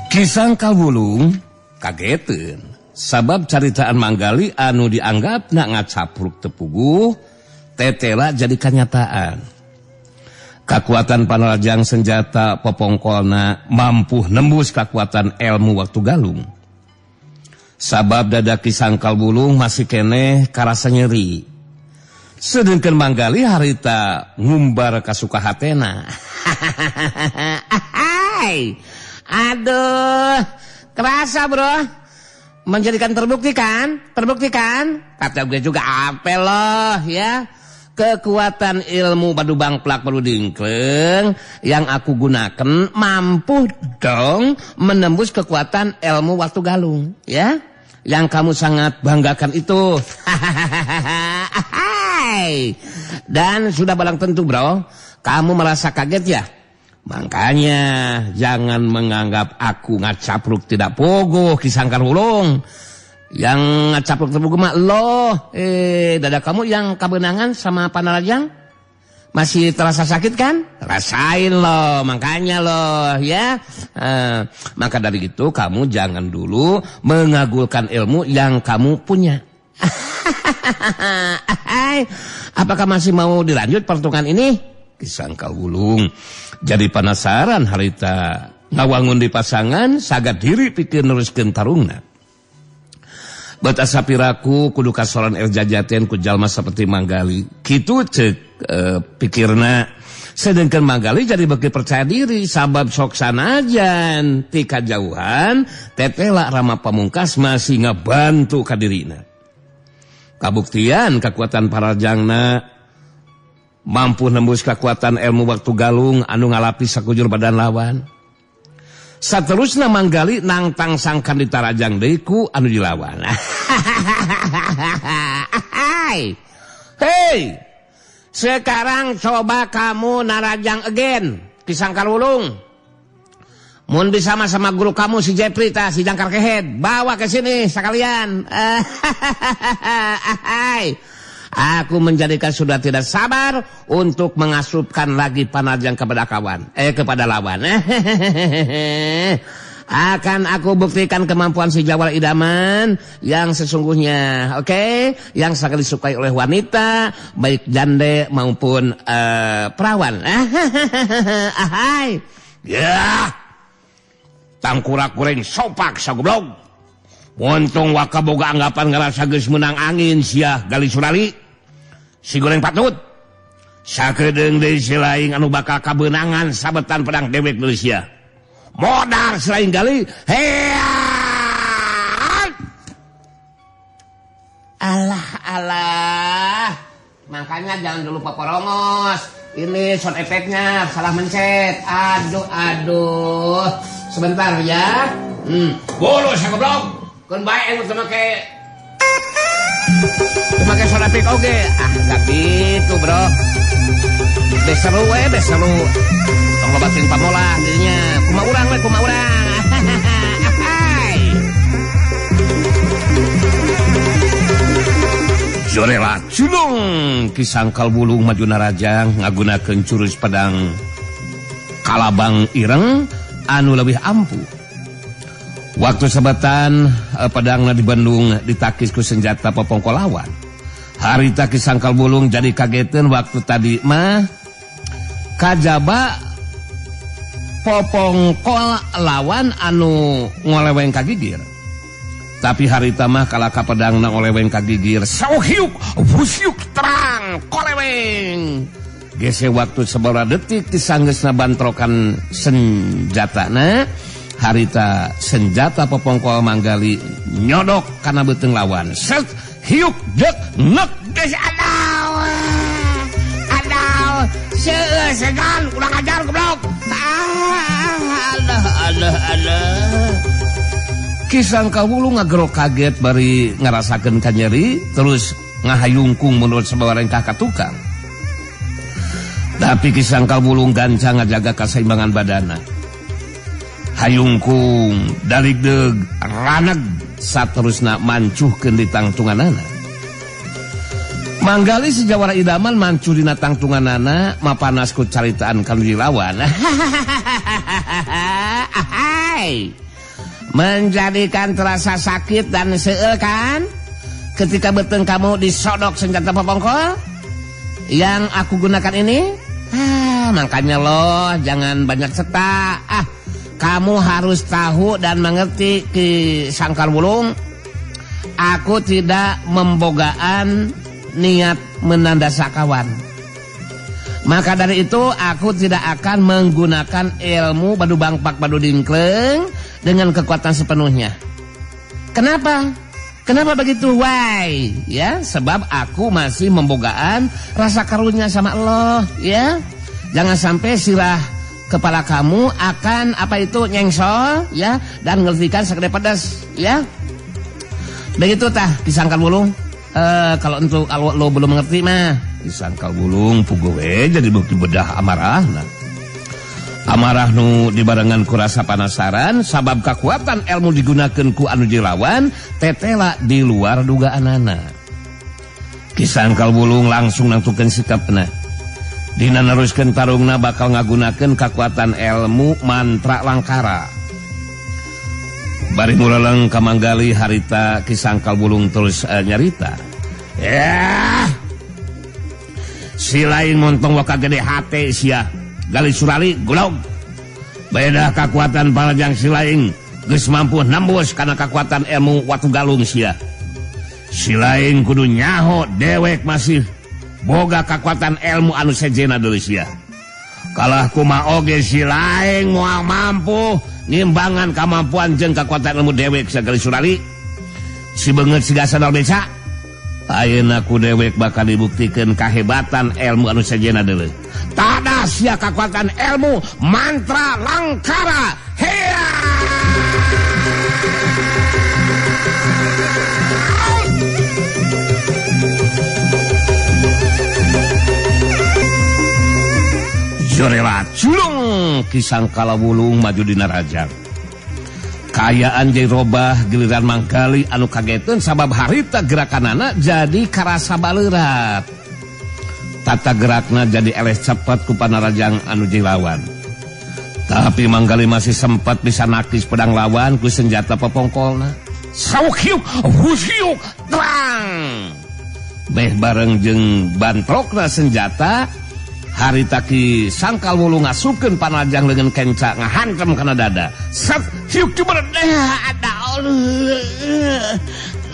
Ki Sangkal Wulung kageteun sabab caritaan Manggali anu dianggap nak ngacapruk tepuguh tetela jadi kenyataan. Kakuatan panarajang senjata popongkolna mampu nembus kekuatan ilmu waktu galung. Sabab dada Ki Sangkal Wulung masih keneh karasa nyeri. Sedengkeun Manggali harita ngumbar kasuka hatena. Aduh, kerasa bro. Menjadikan terbukti kan? Terbukti kan? Kata gue juga apel loh ya. Kekuatan ilmu badu bangplak badu dingkleng yang aku gunakan mampu dong menembus kekuatan ilmu waktu galung ya. Yang kamu sangat banggakan itu. Dan sudah barang tentu bro, kamu merasa kaget ya? Makanya jangan menganggap aku ngacapruk tidak pogo Ki Sangkal Wulung. Yang ngacapruk terpugu mah loh. Dada kamu yang kabenangan sama Panarajang masih terasa sakit kan? Rasain loh, makanya loh ya. Maka dari itu kamu jangan dulu mengagulkan ilmu yang kamu punya. Apakah masih mau dilanjut pertungan ini? Ki Sangkal Wulung jadi penasaran harita ngawangun di pasangan sagat diri pikir neruskeun tarungna. Bet asa piraku kudu kasoran el jajaten ku jalma seperti Manggali. Kitu cek pikirna. Sedangkan Manggali jadi beki percaya diri sabab sok sanajan ti kajauhan tetela Rama Pamungkas masih ngabantu ka dirina. Kabuktian kekuatan parajangna mampu nembus kekuatan ilmu waktu galung anu ngalapis sakujur badan lawan. Saterusna Manggali nangtang sangkan ditarajang deui ku anu dilawan. Hei, sekarang coba kamu narajang again Ki Sangkal Wulung. Mun bisa sama guru kamu si Jepri tah si Jangkar Kehed, bawa ke sini sekalian. Aku menjadikan sudah tidak sabar untuk mengasupkan lagi panajang kepada kawan, kepada lawan. Akan aku buktikan kemampuan si Jawara Idaman yang sesungguhnya, oke, okay? Yang sangat disukai oleh wanita, baik jande maupun perawan. Ya, tangkurak goreng sopak sagoblog. Untung waka boga anggapan ngerasa geus menang angin sia Gali Surali. Si goreng patut. Sakedeung deui si laing anu bakal kabeunangan sabetan pedang dewek deui sia. Modar selain Gali. Hea! Alah alah. Makanya jangan dulu paporongos. Ini sound effect-nya salah mencet. Aduh aduh. Sebentar ya. Bolos sagoblog. Kun bae anu teu make sound effect oge. Ah, gak gitu, bro. Beh seru we, beh seru. Tong loba teuing pamolah dirinya. Kumaha urang we, kumaha urang. Jorela culung Ki Sangkal Wulung maju narajang ngagunakeun curus pedang kalabang ireng anu leuwih ampuh. Waktu sabetan pedangna di Bandung ditakis ku senjata popongko lawan. Harita Ki Sangkal Wulung jadi kageteun waktu tadi mah kajaba popongkol lawan anu ngoleweng ka gigir. Tapi harita mah kalaka pedangna ngoleweng ka gigir, sauhiuk wusiuk terang koleweng. Gese waktu sabaraha detik disanggeusna bantrokan senjatana. Harita senjata popongkol Manggali nyodok kana beuteung lawan. Set hiuk dek nek geus adau. Adau seueuh segan urang ajar goblok. Alah alah alah. Ki Sangkal Wulung ngagero kaget bari ngarasakeun kanyeri terus ngahayungkung menurut sabarengkah ka tukang. Tapi Ki Sangkal Wulung gancang ngajaga kaseimbangan badana. Hayungkung daligdeg raneg saterusna mancuhkeun di tangtunganana. Manggali si Jawara Idaman mancuh dina tangtunganana mapanas ku caritaan kanu dilawan. Menjadikan terasa sakit dan seueul kan? Ketika beteng kamu disodok senjata popongkol yang aku gunakan ini. Ah, makanya loh jangan banyak cetak. Ah, kamu harus tahu dan mengerti Ki Sangkal Wulung. Aku tidak membogaan niat menanda sakawan. Maka dari itu aku tidak akan menggunakan ilmu badu bangpak badu dingkleng dengan kekuatan sepenuhnya. Kenapa? Kenapa begitu? Why? Ya, sebab aku masih membogaan rasa karunia sama Allah, ya. Jangan sampai sirah kepala kamu akan apa itu nyengsol, ya, dan ngertikan segede pedas, ya. Begitu tah Ki Sangkal Wulung. Kalau untuk kalau lo belum mengerti mah Ki Sangkal Wulung puguh we jadi bukti bedah amarahna. Amarah nu dibarengan ku rasa penasaran sabab kekuatan ilmu digunakan ku anu dilawan tetela di luar dugaanana. Ki Sangkal Wulung langsung nangtukeun sikapna. Dina neruskeun tarungna bakal ngagunakeun kekuatan ilmu mantra langkara. Bari nguleleng ka Manggali harita Ki Sangkal Wulung terus nyarita. Ya. Si lain montong waka gede hate sia. Gali Surali golog. Beda kekuatan panajang si lain geus mampu nembus kana kekuatan ilmu watu galung sia. Si lain kudu nyaho dewek masih boga kekuatan ilmu anu sejena deui sia. Kalah kumaha oge si lain moal mampu nimbangan kemampuan jeung kekuatan ilmu dewek sia Gali Surali. Si beungeut siga sandal beca. Ayeuna ku dewek bakal dibuktikeun kahebatan ilmu anu sejena deui. Tada sia kekuatan ilmu mantra langkara. Hea! Jorela culung Ki Sangkal Wulung maju dina rajang. Kaayaan jadi robah giliran Manggali anu kageteun sabab harita gerakanana jadi karasa baleurat. Tata gerakna jadi eleh cepet ku panarajang anu jilawan. Tapi Manggali masih sempat bisa nakis pedang lawan ku senjata popongkolna. Sauk hiuk, husiuk, terang. Beh bareng jeung bantrokna senjata, harita Ki Sangkal Wulung ngasupkeun panajang leungeun kenca ngahantem kana dada. Set hiuk cuma deh ada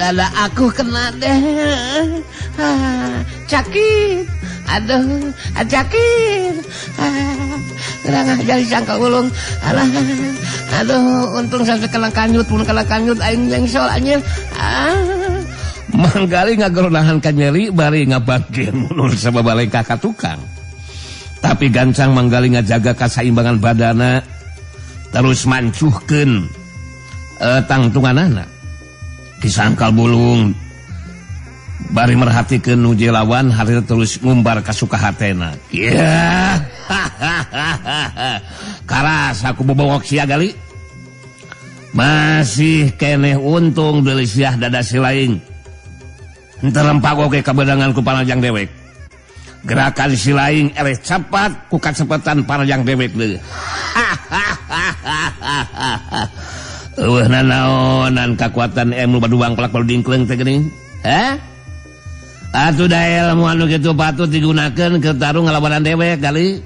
dada aku kena deh. Cakit. Aduh, cakit. Gerang jadi Sangkal Wulung. Alah. Aduh, untung sampai kena kanyut, pun kena kanyut aing lengsol anjir. Manggali ngageronahan ka nyeri bari ngabangkeun mundur sababalengkah ka tukang. Tapi gancang Manggali ngajaga kasaimbangan badana terus mancuhkeun tangtunganana. Ki Sangkal Wulung bari merhatikeun nu lawan harita terus ngumbar kasuka hatena. Yeah. Karas aku bobongok sia Gali. Masih keneh untung deui siah dada si lain. Henteu rempak oge kabedangan ku panajang dewek. Gerakan si lain eleh cepat ku kacepetan panajang dewek deui. Eueuh nanaonan kakuatan ilmu badu bangklak badu dingkleng teh geuning. Hah? Atuh da ilmu anu kitu patut digunakeun keur tarung ngalawanan dewek Gali.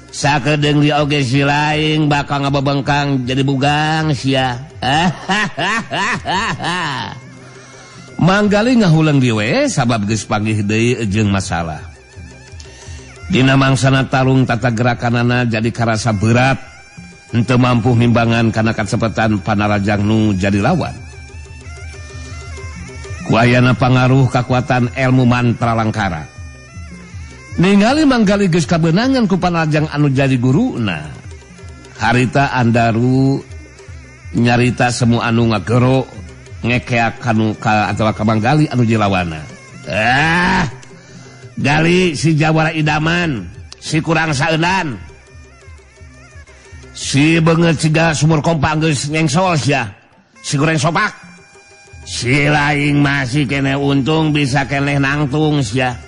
Sakedeung di oge si lain bakal ngabebengkang jadi bugang sia. Manggali ngahuleng diwe sabab geus panggih deui jeung masalah. Dina mangsana tarung tata gerakanana jadi karasa berat, henteu mampu nimbangan kana kacepetan panarajang nu jadi lawan. Ku ayana pangaruh kakuatan ilmu mantra langkara. Ningali Manggali geus kabeunangan ku panarajang anu jadi guruna. Harita Andaru nyarita semua anu ngagero ngekeak kanu ka atawa ka Manggali anu jilawana. Gali si jawara idaman, si kurang saeunan. Si beungeut siga sumur kompa geus nyengsol sia. Si goreng sopak. Si laing masih keneh untung bisa keneh nangtung sia.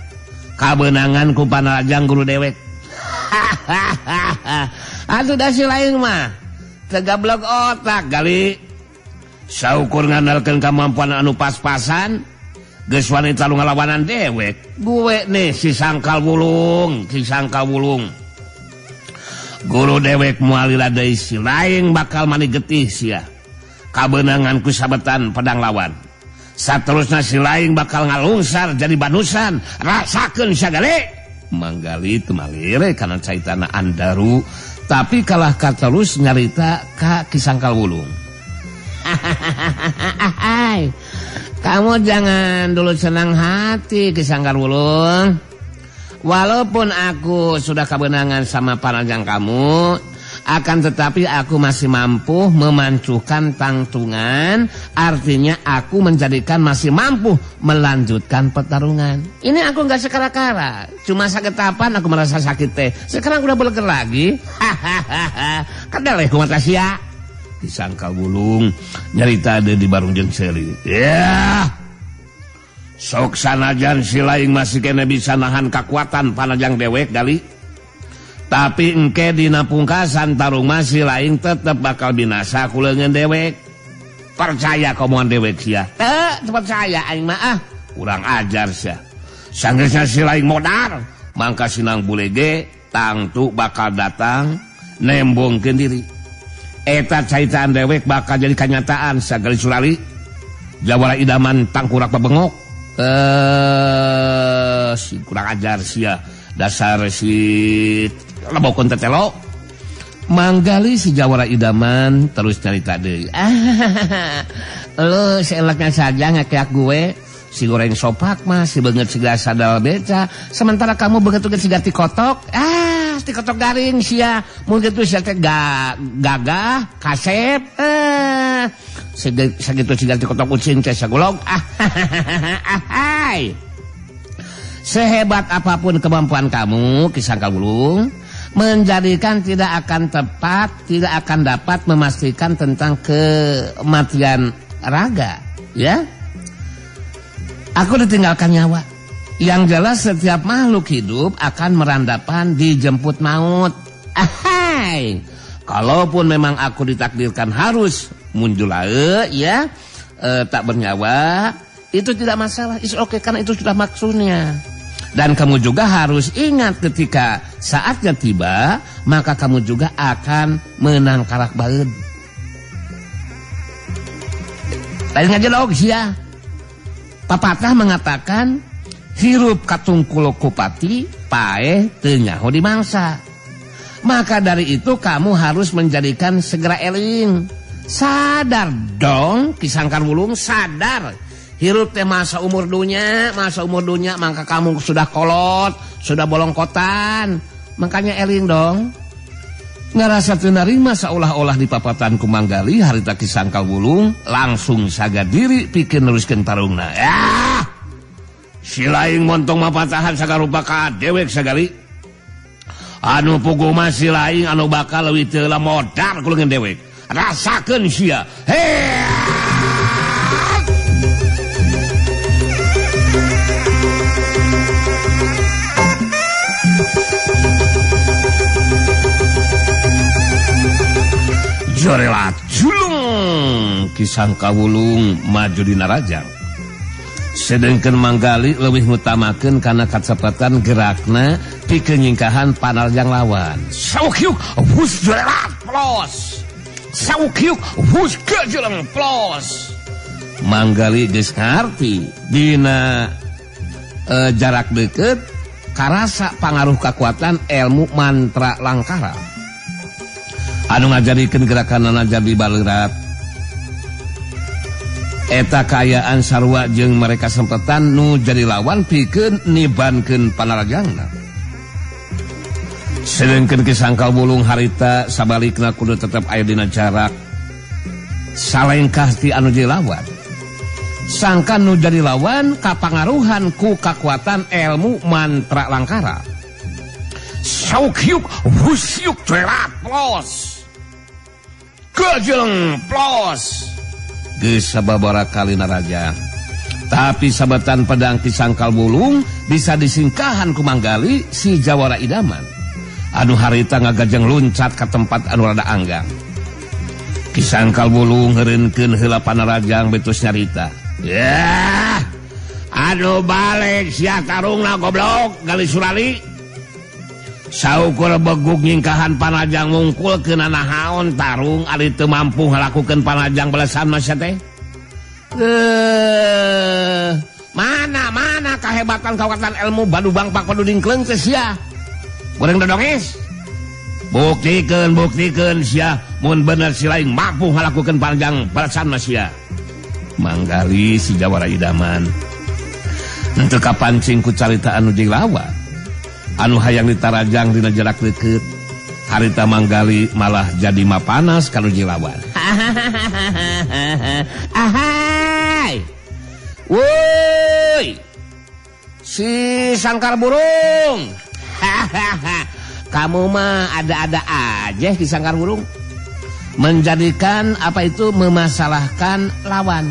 Kabeunangan ku panarajang guru dewek. Atuh da si laing mah teu gablog otak Gali. Saukur ngandalkeun kemampuan anu pas-pasan, geus wani talu ngalawanan dewek. Gue nih si Sangkal Wulung, si Sangkal Wulung. Guru dewek moal lila deui si laing bakal mani getih sia. Kabeunangan ku sabetan pedang lawan. Saterusna si laing bakal ngalungsar jadi banusan, rasakeun sagale. Manggali teu malire kana caritana Andaru, tapi kalah katerus nyarita ka Ki Sangkal Wulung. Kamu jangan dulu senang hati Ki Sangkal Wulung. Walaupun aku sudah kebenangan sama panajang kamu, akan tetapi aku masih mampu memancuhkan tangtungan. Artinya aku menjadikan masih mampu melanjutkan pertarungan. Ini aku nggak sekara-kara, cuma saketapan aku merasa sakit teh. Sekarang udah beleger lagi. Hahaha. Kedaleh kumaha sia. Ki Sangkal Wulung nyarita ada di barung jeung seuri. Ya. Sok sanajan si laing masih kene bisa nahan kakuatan panajang dewek gali. Tapi engke dina pungkasan tarung masih lain tetep bakal binasa ku leungeun dewek. Percaya komoan dewek sia. Teu percaya aing mah ah, kurang ajar sia. Sanggeusna si laing modar, mangka sinang bulege tangtu bakal datang nembongkeun diri. Eta caitan dewek bakal jadi kanyataan sagali surali. Jawara idaman tangkurak bebengok. Si kurang ajar sia. Dasar si lebokon tetelo. Manggali si jawara idaman terus nyarita deui. Lu seenaknya saja ngakeak gue. Si goreng sopak mah si beungeut siga sadal beca, sementara kamu beungeut ge siga tikotok. Ah, tikotok garing sia. Mun kitu sia teh gagah, kasep. Sakitu siga tikotok ucing teh sagolog. Ah, sehebat apapun kemampuan kamu, Ki Sangkal Wulung, menjadikan tidak akan tepat, tidak akan dapat memastikan tentang kematian raga, ya. Aku ditinggalkan nyawa. Yang jelas setiap makhluk hidup akan merandapan dijemput maut. Ahai. Kalaupun memang aku ditakdirkan harus munjulae, ya, tak bernyawa, itu tidak masalah. It's okay, karena itu sudah maksudnya. Dan kamu juga harus ingat ketika saatnya tiba, maka kamu juga akan menang karak baeud. Lain ngajelog sia. Papatah mengatakan hirup katungkul kupati paeh teu nyaho dimangsa. Maka dari itu kamu harus menjadikan segera eling. Sadar dong Ki Sangkal Wulung, sadar. Hirup teh masa umur dunya, maka kamu sudah kolot, sudah bolongkotan. Makanya eling dong. Ngerasa teu narima saolah-olah di papatan ku Manggali harita Ki Sangkal Wulung langsung saga diri pikeun neruskeun tarungna. Ah! Si laing montong mapatahan sagarupa ka dewek sagali. Anu puguh mah si laing anu bakal leuwih teu modar ku leungeun dewek. Rasakeun sia. Hei! Jorelat julung Ki Sangkal Wulung maju dina rajang. Sedengkeun Manggali leuwih ngutamakeun kana kacepatan gerakna pikeun nyingkahan panarjang lawan. Saukyuk hus jorelat plos. Saukyuk hus gejleng plos. Manggali geus ngarti dina jarak deukeut karasa pangaruh kakuatan ilmu mantra langkara. Anu ngajadikeun gerakanana jadi baleurat. Eta kaayaan sarua jeung mereka sempetan nu jadi lawan pikeun nibankeun panarajangna. Sedengkeun Ki Sangkal Wulung harita sabalikna kudu tetep aya dina jarak salengkah ti anu jadi lawan. Sangkan nu jadi lawan kapangaruhan ku kakuatan ilmu mantra langkara. Saukyuk husyuk terat plos. Gejeng plos. Geus sababaraha kali narajang. Tapi sabetan pedang Ki Sangkal Wulung bisa disingkahan ku Manggali si jawara idaman. Anu harita ngagajeng luncat ka tempat anu rada anggang. Ki Sangkal Wulung heureunkeun heula panarajang betus nyarita. Yah, aduh balik sia tarungna goblok Gali Surali. Saukur begug nyingkahan panajang mungkul keuna nahaon tarung ari teu mampu ngalakukeun panajang balesan mah sia teh. Mana kahebatan kawatan ilmu badu bangpak padu dingkleung teh sia. Goreng dodongis. Buktikeun sia mun bener si lain mampu ngalakukeun panjang balesan mah sia. Manggali si Jawara Idaman. Henteu kapancing ku carita anu jeung lawan. Anu hayang ditarajang dina jarak deukeut. Harita Manggali malah jadi mapanas kanu jeung lawan. Ahai. Woi. Si Sangkar Burung. Kamu mah ada-ada aja di Sangkar Burung. Menjadikan apa itu memasalahkan lawan.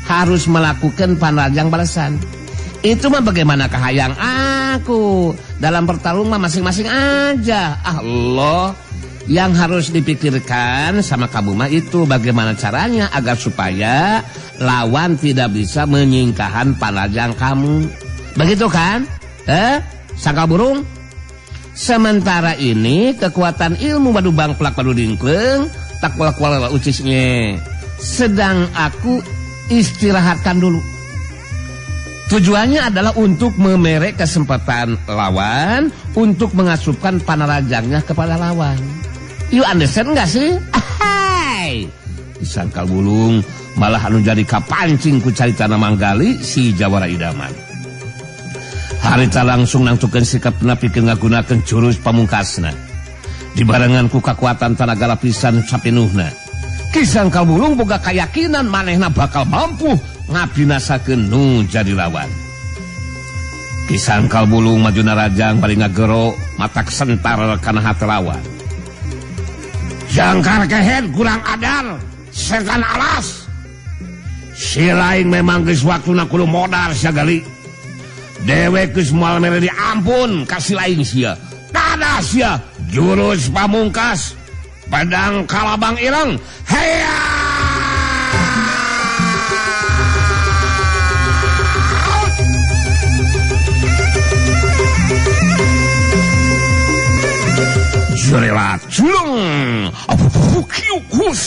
Harus melakukan panrajang balasan. Itu mah bagaimana kahayang aku. Dalam pertarungan mah masing-masing aja. Allah, yang harus dipikirkan sama kamu mah itu bagaimana caranya agar supaya lawan tidak bisa menyingkahan panrajang kamu. Begitu kan? Sangkal Burung? Sementara ini kekuatan ilmu badu bangplak badu dingkleng tak kuala-kuala ucisnya. Sedang aku istirahatkan dulu. Tujuannya adalah untuk memerek kesempatan lawan untuk mengasupkan panarajangnya kepada lawan. You understand nggak sih? Hai. Disangkal Wulung malah anu jadi kapancing ku caritana Manggali si Jawara Idaman. Harita langsung nangtukeun sikapna pikeun ngagunakeun jurus pamungkasna. Dibarengan ku kakuatan tanaga lapisan sapinuhna. Ki Sangkal Wulung boga kayakinan manehna bakal mampu ngabinasakeun nu jadi lawan. Ki Sangkal Wulung maju narajang bari ngagero matak sentar kana hate lawan. Jangkar kehed kurang adar, setan alas. Si lain memang geus waktuna kudu modar sia gali. Dewek geus moal mere diampun ka si lain sia. Tada sia jurus pamungkas pedang kalabang ireng. Heya! Jerelat julung apukiukus.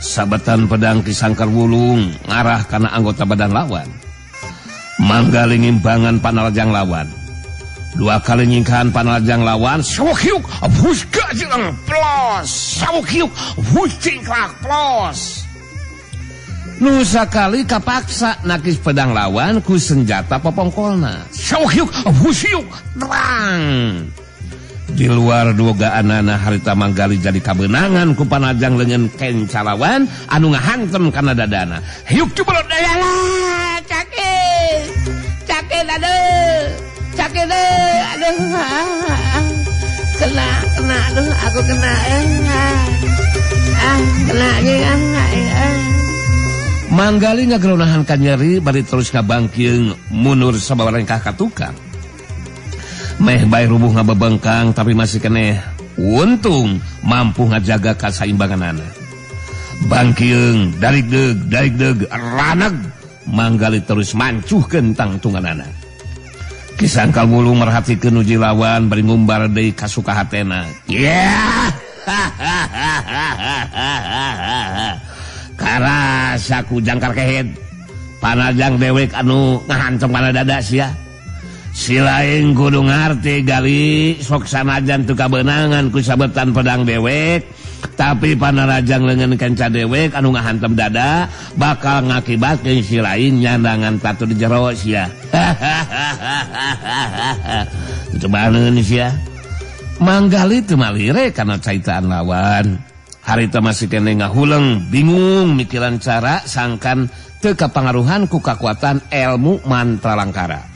Sabetan pedang Ki Sangkar Wulung ngarah kana anggota badan lawan. Manggali ngimbangan panarajang lawan. Dua kali nyingkahan panarajang lawan, sawukiuk busga jeung plos, sawukiuk bus cingklak plos. Nu sakali kapaksa nakis pedang lawan ku senjata popongkolna. Sawukiuk busiuk terang. Di luar dugaanana harita Manggali jadi kabeunangan ku panajang leungeun kenca lawan anu ngahantem kana dadana. Hiuk cublot dayalah, cakit. Cakit aduh. Cakit aduh. Kena aduh aku kena. Kena nya. Manggali ngageronahan ka nyeri bari terus ngabangkeung mundur sababarengkah ka tukang. Meh bae rubuh ngabebengkang tapi masih keneh untung mampu ngajaga kasaimbanganana. Bangkeung darik deug raneg Manggali terus mancuhkeun tangtunganana. Ki Sangkal Wulung merhatikeun uji lawan bari ngumbar deui kasuka hatena. Yeah! Karasa ku jangkar kehed. Panajang dewek anu ngahancem kana dada sia. Si lain kudu ngarti gali sok sanajan teu kabeunangan ku sabetan pedang dewek, tapi panarajang leungeun kenca dewek anu ngahantem dada bakal ngakibatkeun si lain nyandangan tatu di jero sia. Cobaneun sia. Manggali teu malire kana caitaan lawan. Harita masih kene ngahuleng bingung mikiran cara sangkan teu kapangaruhan ku kakuatan ilmu mantra langkara.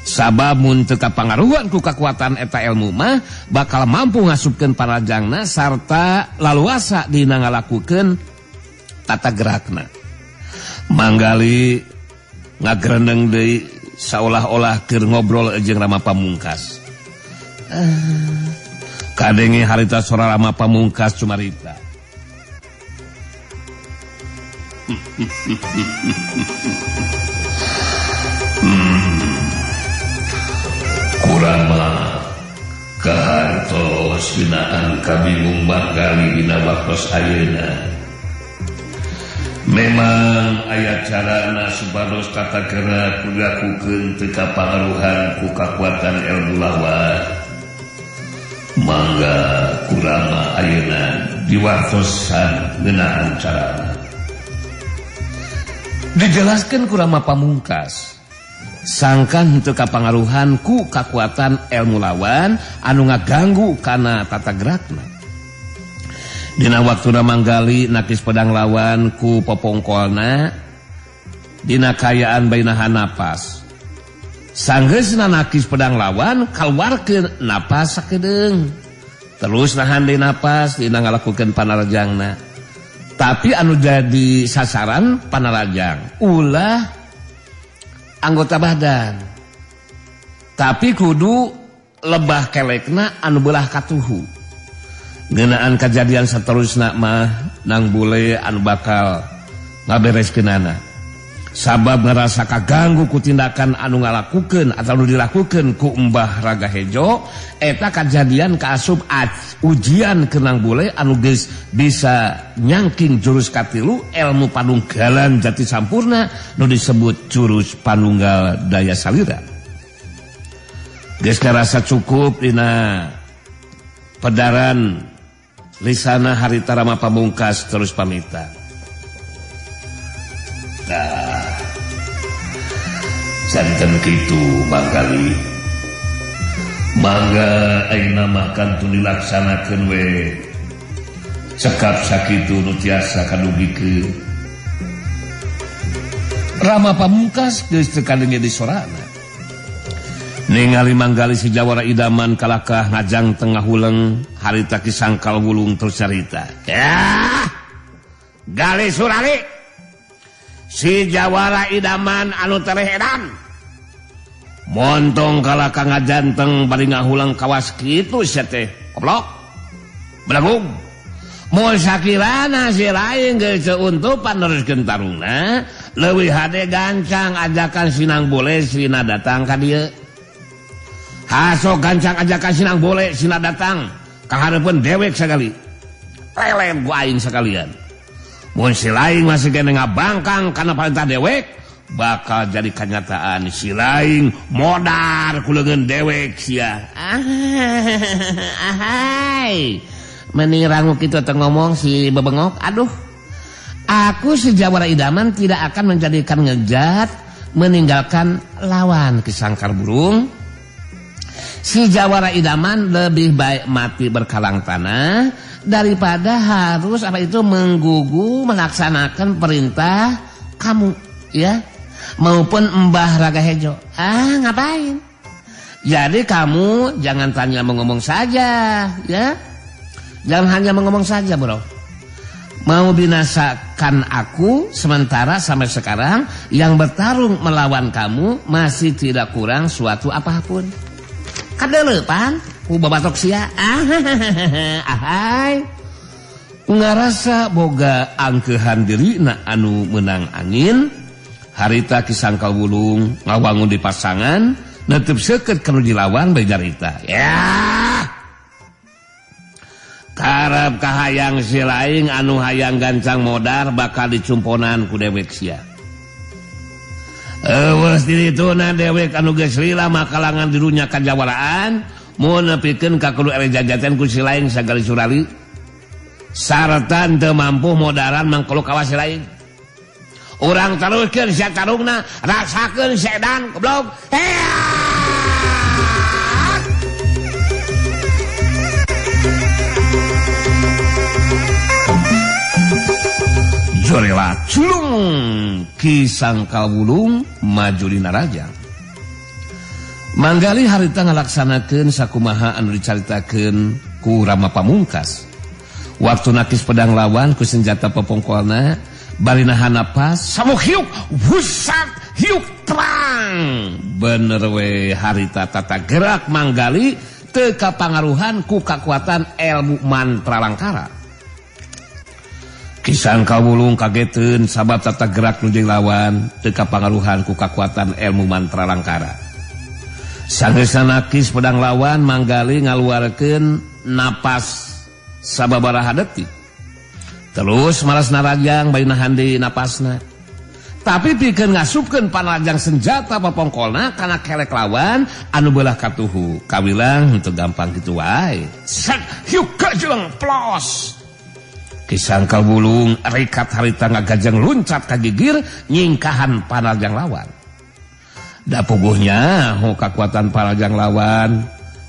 Sabab mun teu kapangaruhan ku kakuatan eta ilmu mah bakal mampu ngasupkeun panajangna sarta laluasa dina ngalakukeun tata gerakna. Manggali ngagrendeng deui saolah-olah keur ngobrol jeung Rama Pamungkas. Kadenge harita sora Rama Pamungkas cumarita. Kurama kahartos binaan kabingung Manggali dina waktos ayeuna. Memang aya carana supados tata gerak dilakukeun teu kapangaruhan ku kakuatan ilmu lawan. Mangga kurama ayeuna diwartosan ngeunaan carana. Dijelaskeun ku Rama Pamungkas. Sangkan henteu kapangaruhan ku kakuatan ilmu lawan anu ngaganggu kana tata gerakna. Dina waktuna Manggali nakis pedang lawan ku popongkolna dina kayaan bainahan napas. Sanggeusna nakis pedang lawan kaluarkeun napas sakedeung. Terus nahan deui napas dina ngalakukeun panarajangna. Tapi anu jadi sasaran panarajang ulah anggota badan. Tapi kudu lebah kelekna anu belah katuhu. Ngeunaan kejadian saterusna mah nang bule anu bakal ngabereskeunana. Sabab ngarasa kaganggu ku tindakan anu ngalakukeun atau anu dilakukeun ku Mbah Raga Hejo, eta kajadian kaasup ujian ke nang bule anu geus bisa nyangking jurus katilu ilmu panunggalan jati sampurna nu disebut jurus panunggal daya salira. Geus ngarasa cukup dina pedaran lisana harita Rama Pamungkas terus pamitan. Nah, santen kitu Manggali. Mangga ayeuna mah kantun dilaksanakeun we. Cekap sakitu nu tiasa kadugikeun. Rama Pamungkas geus teu kadenge di sorana. Ningali Manggali si jawara idaman kalakah ngajang tengah huleng harita Ki Sangkal Wulung terus carita. Ya, Gali Surali si jawara idaman anu tereh edan. Montong kalakah ngajanteng bari ngahulang kawas kitu sia teh. Goblok. Belagung. Mun sakirana si lain geus untupan neruskeun tarungna, leuwih hade gancang ajakan sinang bule sina datang ka dieu. Haso gancang ajakan sinang bule sina datang kahareupeun dewek sakali. Lelem ku aing sakalian. Mun si lain masih kene ngabangkang kana parentah dewek, bakal jadi kenyataan si lain modar ku leungeun dewek sia. Ahai. Meni rangu kitu teh ngomong si bebengok, aduh. Aku si jawara idaman tidak akan menjadikan ngejat meninggalkan lawan Ki Sangkar Burung. Si jawara idaman lebih baik mati berkalang tanah daripada harus apa itu menggugu melaksanakan perintah kamu, ya, maupun Mbah Raga Hejo. Ah, ngapain? Jadi kamu jangan tanya mengomong saja, ya. Jangan hanya mengomong saja, bro. Mau binasakan aku sementara sampai sekarang yang bertarung melawan kamu masih tidak kurang suatu apapun. Kadeleupan ku babatok sia. Ahai. Ngarasa boga angkeuhan dirina anu menang angin, harita Ki Sangkal Wulung ngawangun di pasangan, neuteub seukeut kanu dilawan bae jarita. Ya. Karep kahayang si lain anu hayang gancang modar bakal dicumponan ku dewek sia. Eueus dirituna dewek anu geus lila makalangan dirunya kajawaraan mun nepikeun ka kudu ere jajaten ku si lain sagali surali. Sarta teu mampu modaran mangkulu kawas si lain. Urang teruskeun sia tarungna, rasakeun sedan goblok. Jorela culung Ki Sangkal Wulung maju dina rajang. Manggali harita ngalaksanakeun sakumaha anu dicaritakeun ku Rama Pamungkas. Waktu nakis pedang lawan ku senjata popongkolna bari nahan napas samu hiuk wusat hiuk terang. Bener we harita tata gerak Manggali teu kapangaruhan ku kakuatan ilmu mantra langkara. Ki Sangkal Wulung kageteun sabab tata gerak nu lawan teu kapangaruhan ku kakuatan ilmu mantra langkara. Sanggeusna nakis pedang lawan Manggali ngaluarkeun napas sababaraha detik. Terus malas narajang bari nahan deui napasna. Tapi pikeun ngasupkeun panarajang senjata papongkolna kana kelek lawan anu beulah katuhu. Kawilang henteu gampang kitu wae. Set hiuk kajeng plos. Ki Sangkal Wulung rikat harita ngagajeng luncat ka gigir nyingkahan panarajang lawan. Da puguhnya ho kakuatan panarajang lawan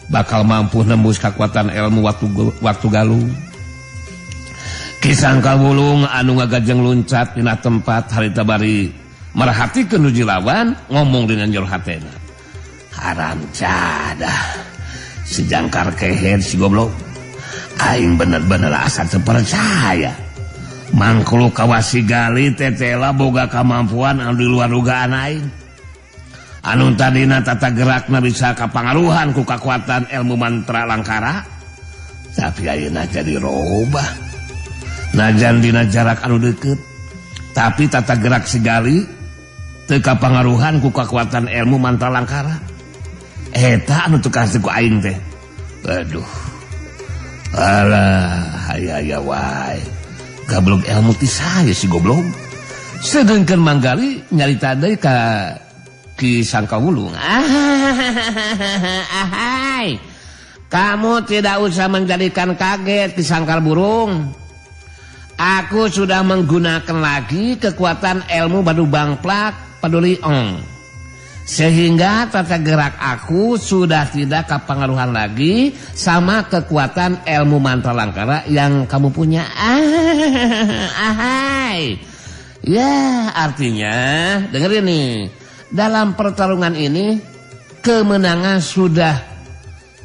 bakal mampu nembus kakuatan ilmu waktu galung. Ki Sangkal Wulung anu ngagajeng luncat dina tempat harita bari merhatikeun nuju lawan ngomong dengan jero hatena. Haram jadah si jangkar kehed si goblok. Aing bener-bener asa teu percaya. Mangkulu kawasi gali tetela boga kamampuan anu di luar dugaan aing. Anu tadina tata gerakna bisa kapangaruhan ku kakuatan ilmu mantra langkara, tapi ayeuna jadi robah. Najan dina jarak anu deukeut, tapi tata gerak si gali teu kapangaruhan ku kakuatan ilmu mantra langkara. Eta anu teu kasih ku aing teh. Aduh. Alah, aya wae. Gablog ilmu ti saya si goblok. Sedengkeun Manggali nyarita deui ka Ki Sangkal Wulung. Ahai. Kamu tidak usah menjadikan kaget Ki Sangkal Burung. Aku sudah menggunakan lagi kekuatan ilmu badu bangplak peduli ong. Sehingga tata gerak aku sudah tidak kepengaruhan lagi sama kekuatan ilmu mantra langkara yang kamu punya. Ahai. Ya, artinya dengerin nih. Dalam pertarungan ini kemenangan sudah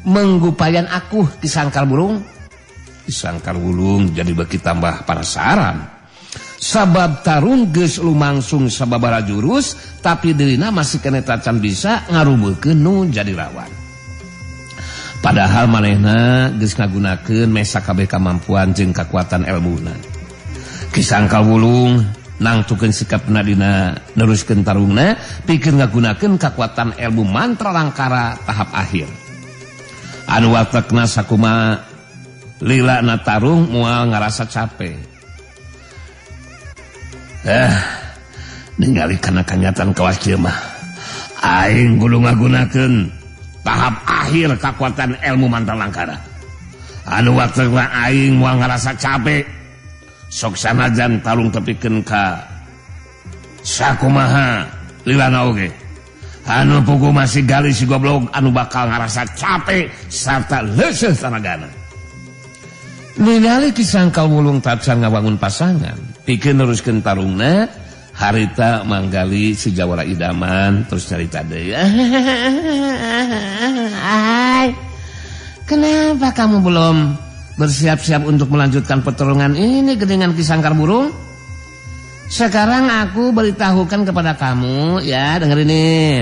menggupayan aku Ki Sangkal Burung. Ki Sangkal Wulung jadi beki tambah penasaran. Sabab tarung geus lumangsung sababaraha jurus, tapi dirina masih kene tacan bisa ngarubekeun nu jadi lawan. Padahal manehna geus ngagunakeun mesa kabeh kamampuan jeung kakuatan elmuna. Ki Sangkal Wulung nangtukeun sikapna dina neruskeun tarungna pikeun ngagunakeun kakuatan ilmu mantra langkara tahap akhir. Anu watekna sakuma lila na tarung moal ngarasa capek. Ningali kana kanyataan kawas kieu mah aing kudu ngagunakeun tahap akhir kakuatan ilmu mantra langkara. Anu watekna aing moal ngarasa capek. Sok sanajan tarung tepikeun ka sakumaha lilana oge. Anu pugu masih gali si goblok anu bakal ngarasa capek sarta leuseuh tanagana. Ningali Ki Sangkal Wulung tacan ngawangun pasangan, pikeun neruskeun tarungna, harita Manggali si jawara idaman terus carita deui. Kenapa kamu belum bersiap-siap untuk melanjutkan pertarungan ini dengan Ki Sangkal Burung? Sekarang aku beritahukan kepada kamu ya, denger ini.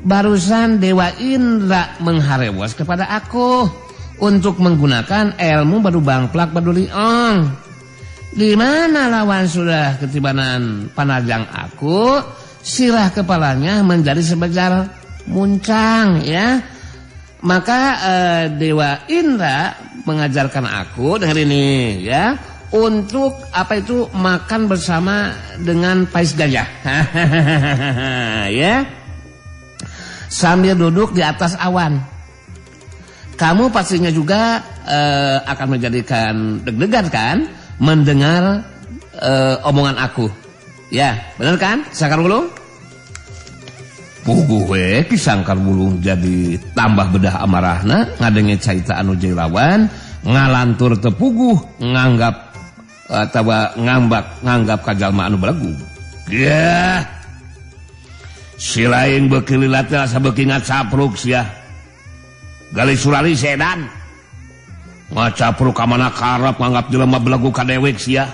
Barusan Dewa Indra mengharewas kepada aku untuk menggunakan ilmu badu bangplak baduli ong. Di mana lawan sudah ketibanan panajang aku, sirah kepalanya menjadi sebejar muncang ya. Maka Dewa Indra mengajarkan aku dengar ini ya, untuk apa itu makan bersama dengan pais gajah. Ya. Sambil duduk di atas awan. Kamu pastinya juga akan menjadikan deg-degan kan mendengar omongan aku. Ya, benar kan? Sangkal Wulung? Puguh we Ki Sangkal Wulung jadi tambah bedah amarahna ngadenge carita anu jeung lawan ngalantur teu puguh nganggap atawa ngambak nganggap ka jalma anu belegug. Yah. Si lain beuki lila teh asa beuki ngacapruk sia. Gali surali sedan. Ngacapruk ka mana karep nganggap jelema belegug ka dewek sia.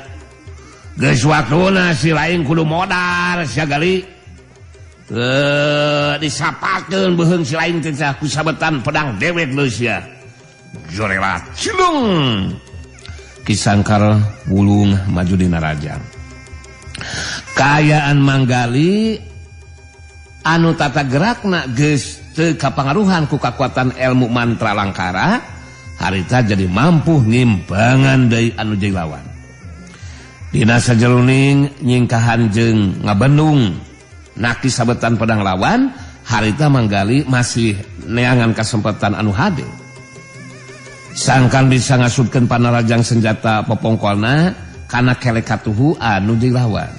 Geus waktuna si lain kudu modar sia gali. Disapakeun beuheung si lain teh ku sabetan pedang dewek leuh sia. Jorelat cilung. Ki Sangkar Wulung maju dina rajang. Kaayaan Manggali anu tata gerakna geus teu kapangaruhan ku kakuatan ilmu mantra langkara harita jadi mampu ngimbangan deui anu jadi lawan. Dina sajeroning nyingkahan jeung ngabendung naki sabetan pedang lawan harita Manggali masih neangan kesempatan anu hade. Sangkan bisa ngasupkeun panarajang senjata popongkolna kana kelek katuhu anu jadi lawan.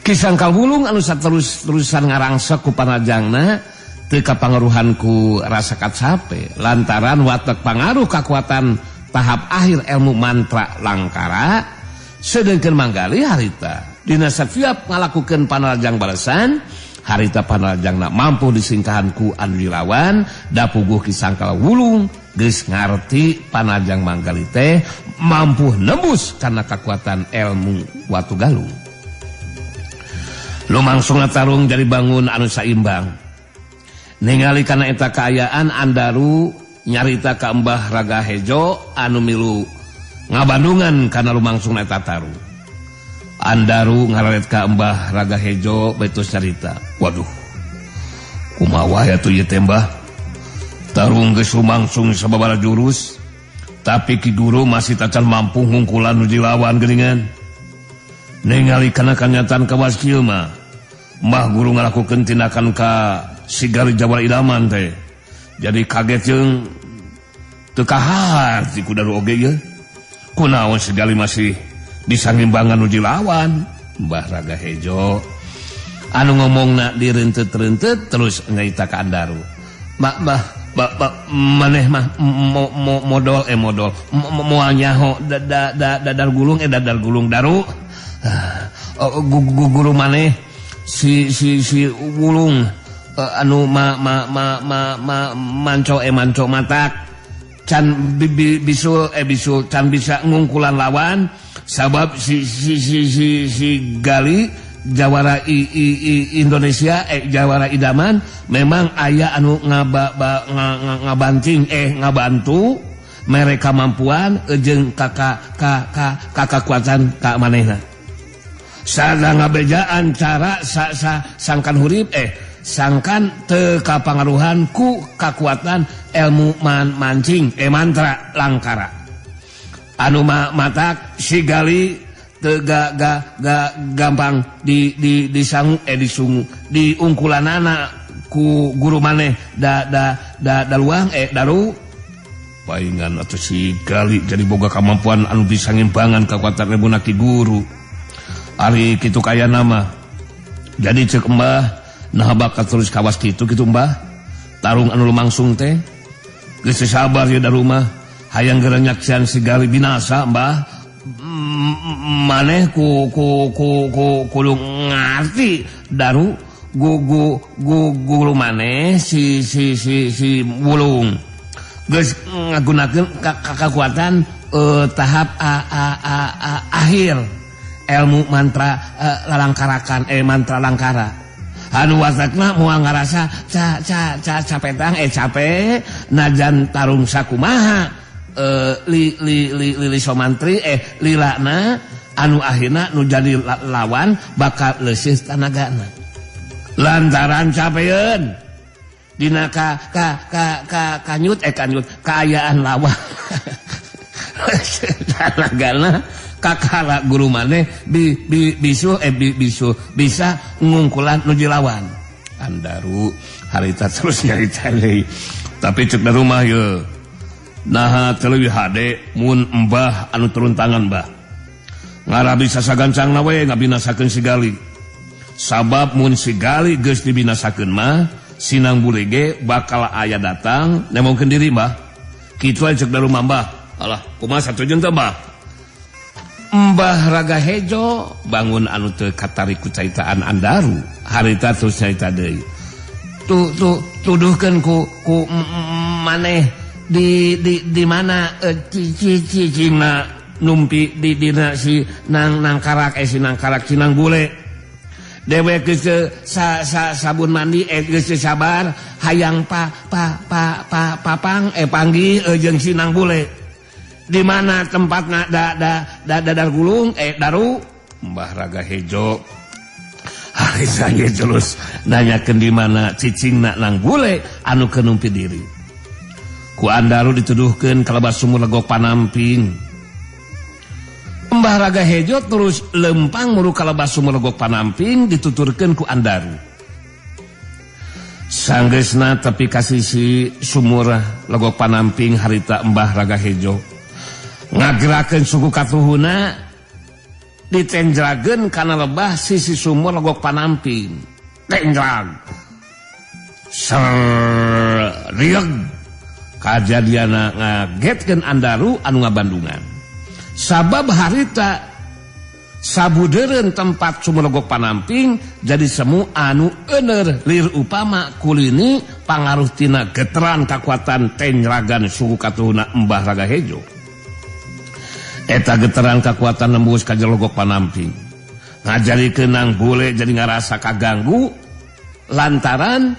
Ki Sangkal Wulung anu saterus-terusan ngarangsek ku panarajangna teu kapangaruhan ku rasa kacape lantaran watek pangaruh kakuatan tahap akhir ilmu mantra langkara. Sedengkeun Manggali harita dina setiap ngalakukeun panarajang balesan harita panarajangna mampu disingkahan ku anu dilawan. Da puguh Ki Sangkal Wulung geus ngarti panarajang Manggali teh mampu nembus kana kakuatan ilmu Watu Galung. Lumangsungna tarung jadi bangun anu saimbang. Ningali kana eta kaayaan Andaru nyarita ka Mbah Raga Hejo anu milu ngabandungan kana lumangsungna eta tarung. Andaru ngararet ka Mbah Raga Hejo betus nyarita. Waduh, kumaha wae atuh ieu teh Mbah? Tarung geus lumangsung sababaraha jurus, tapi Ki Guru masih tacan mampu ngungkulan nu dilawan geuningan. Ningali kana kanyataan kawas kieu mah, Mbah Guru ngalakukeun tindakan ka si Gali Jawara Idaman teh. Jadi kaget jeung teu kaharti ku Daru oge ieu. Kunaon si Gali masih disangimbangan nu dilawan? Mbah Raga Hejo anu ngomongna direntet-rentet terus nyaita ka Andaru. Mbah mbah maneh mah modol modol moal nyaho dadar gulung dadar gulung Daru. Guru maneh si si si Wulung anu ma ma ma ma ma manco manco matak can bisul bisul can bisa ngungkulan lawan sabab si si si si si Gali jawara i, i, i Indonesia jawara idaman memang aya anu ngabanting ngabantu mereka mampuan jeung kakak kekuatan ka manehna. Sada ngabejaan cara sa, sa, sangkan hurip sangkan teu kapangaruhan ku kakuatan ilmu mancing mantra langkara anu matak si Gali teu ga, ga, ga, gampang di di disangu disungu diungkulanana ku guru maneh da da da daluang daru paingan atau si Gali jadi boga kemampuan anu bisa ngimbangan kekuatan ilmu Ki Guru. Ari kitu kaya nama. Jadi cek Mbah nah bakal terus kawas kitu kitu Mbah. Tarung anu lumangsung teh geus sabar ye da rumah hayang geura nyaksian si Gali binasa Mbah. Maneh ku ku ku ku kudu ngarti Daru gu gu gu guru maneh si si si si Wulung geus ngagunakeun kekuatan tahap a, a, a, a, akhir ilmu mantra lalangkarakan mantra langkara anu watakna moal ngarasa ca ca ca capetang cape najan tarung sakumaha li li li li somantri lilana anu akhirna nu jadi lawan bakal leusih tanagana lantaran capeun dina ka ka ka ka kanyut kanyut kaayaan lawan tanagana kakara guru maneh bi bi bisu bi bisu bisa ngungkulan nu dilawan. Andaru harita terus nyarita deui. Tapi cek da rumah ye naha teu leuwih hade mun Mbah anu turun tangan Mbah. Ngara bisa sagancangna we ngabinasakeun si Gali. Sabab mun si Gali geus dibinasakeun mah Sinang Bule ge bakal aya datang nemongkeun diri Mbah. Kitu aja cek da rumah Mbah. Alah kumaha satujeun teh Mbah? Mbah Raga Hejo bangun anu teu katarik ku caitaan Andaru harita terus carita deui. Tu tu tuduhkeun ku ku maneh di di di mana cicingna numpi di dina si nang nangkarak si nangkarak si nang bule. Dewek geus sa sa sabun mandi geus sabar hayang pa pa pa pa papang panggih jeung si nang bule. Di mana tempatna dadar gulung daru Mbah Raga Hejo. Harita ge terus nanyakeun di mana cicingna nang bule anu keur numpi diri. Ku Andaru dituduhkeun ka lebah sumur Legok Panamping. Mbah Raga Hejo terus lempang muru ka lebah sumur Legok Panamping dituturkeun ku Andaru. Sanggeusna tepi ka sisi sumur Legok Panamping harita Mbah Raga Hejo ngagerakeun suku katuhuna ditenjrageun kana lebah sisi sumur Legok Panamping. Tenjrag. Ser rieg kajadiana ngagetkeun Andaru anu ngabandungan. Sabab harita sabudeureun tempat sumur Legok Panamping jadi semu anu eueur lir upama kulini pangaruh tina geteran kakuatan tenjragan suku katuhuna Mbah Raga Hejo. Eta geteran kakuatan nembus ka jero Legok Panamping. Ngajarikeun nang bule jadi ngarasa kaganggu lantaran